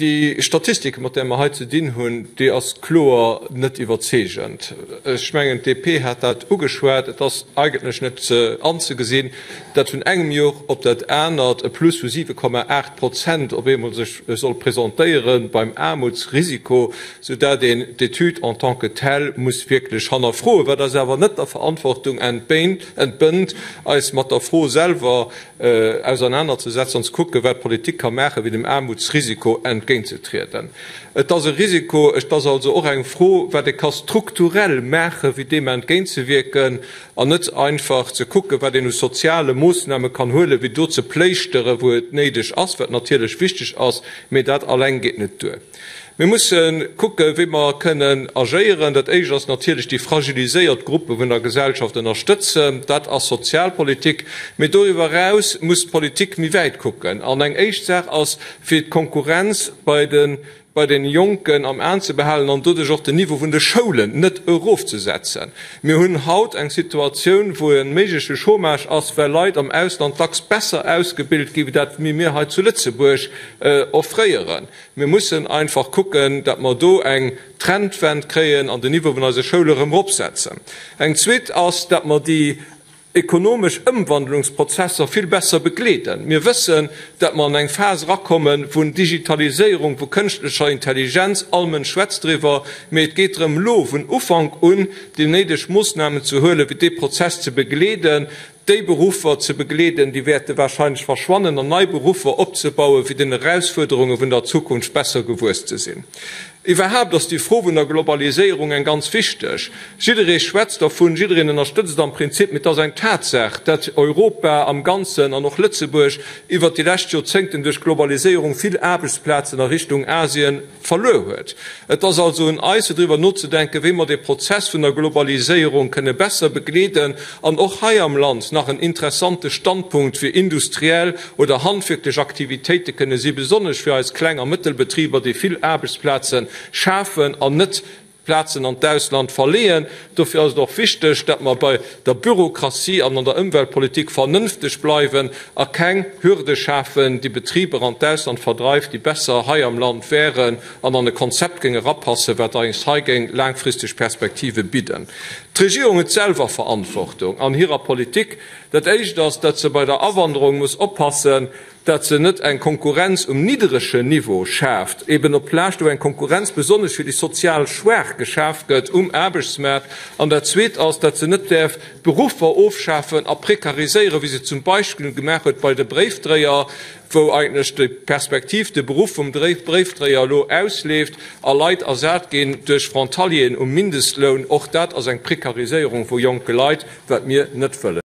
Déi Statistik, mat där mer hei ze dinn hunn, déi ass kloer net iwwerzeegend. Ech mengen, d'DP hat dat ugeschwat. Et ass eigentlech net anzegesinn, datt vun engem Jor op dat anert e Plus vu 7,8 Prozent op eemol sech soll presentéiere beim Aarmutsrisiko, soudatt een d'Etüd en tant que telle muss wierklech hannerfroen, wat eis awer net der Verantwortung entbënnt, eis mat der Fro selwer ausernanerzesetzen an ze kucken, wat d'Politik ka maachen, fir dem Aarmutsrisiko entgéintzetrieden. Et ass e Risiko, et ass also och eng Fro, wat ee ka strukturell maachen, fir deem entgéintzewierken, an net einfach ze kucken, wat een u soziale Moossname kann huelen, fir do ze pléischteren, wou et néideg ass, wat natierlech wichteg ass, mee dat alleng geet net duer. Mir musse kucken, wéi mer kënnen agéieren. Dat Éischt ass natierlech déi fragiliséiert Gruppe vun der Gesellschaft ënnerstëtzen. Dat ass Sozialpolitik. Mee doriwwer eraus muss d'Politik méi wäit kucken. An eng éischt Saach ass, fir d'Konkurrenz bei de bei den Jonken am Aen ze behalen an doduerch och den Niveau vun de Schoulen net erofzesetzen. Mir hunn haut eng Situatioun, wou e méigleche Chômage ass, well Leit am Ausland dacks besser ausgebilt gi wéi dat mir hei zu Lëtzebuerg offréieren. Mir mussen einfach kucken, datt mer do eng Trendwend kréien an den Niveau vun eise Schoule erëm eropsetzen. Eng zweet ass, datt mer déi ekonomesch Ëmwandlungsprozesser vill besser begleeden. Mir wëssen, datt mer an eng Phas erakomme vun Digitaliséierung, vu kënschtlecher Intelligenz. All Mënsch schwätzt driwwer, mee et geet drëm, elo vun Ufank un déi néideg Moossnamen ze huelen, fir dee Prozess ze begleeden, déi Beruffer ze begleeden, déi wäerte wahrscheinlech verschwannen, an nei Beruffer opzebauen, fir den Erausfuerderunge vun der Zukunft besser gewuess ze sinn. Iwwerhaapt ass déi Fro vun der Globaliséierung eng ganz wichteg. Jidderee schwätzt dervun, jiddereen ënnerstëtzt et am Prinzip, mee et ass eng Tatsaach, dat Europa am Ganzen an och Lëtzebuerg iwwert déi lescht Joerzéngten duerch d'Globaliséierung vill Aarbechtsplazen a Richtung Asien verluer huet. Et ass also un eis, fir driwwer nozedenken, wéi mer dee Prozess vun der Globaliséierung kënne besser begleeden an och hei am Land nach en interessante Standpunkt fir industriell oder handwierklech Aktivitéite kënne si, besonnesch fir eis Kleng a Mëttelbetriber, déi vill Aarbechtsplaze schafen an net Plazen an d'Ausland verleeën. Dofir ass et och wichteg, datt mer bei der Bürokratie an an der Ëmweltpolitik vernënfteg bleiwen a keng Hürde schafen, déi Betriber an d'Ausland verdreift, déi besser hei am Land wären an an e Konzept géing erapassen, wat eis hei géing laangfristeg Perspektive bidden. D'Regierung huet selwer Verantwortung an hirer Politik. Dat Éischt ass, datt se bei der Awanderung muss oppassen, datt se net eng Konkurrenz um nidderegen Niveau schaaft, eben op Plage, wou eng Konkurrenz besonnesch fir déi sozial Schwaach geschaf gëtt um Aarbechtsmaart. An dat Zweet ass, datt se net däerf Beruffer ofschafen a prekariséieren, wéi se zum Beispill gemaach huet bei de Bréifdréier, wou eigentlech déi Perspektiv, de Beruff vum Bréifdréier elo ausleeft a Leit ersat ginn duerch Frontalieren um Mindestloun. Och dat ass eng Prekariséierung vu jonke Leit, wat mir net wëllen.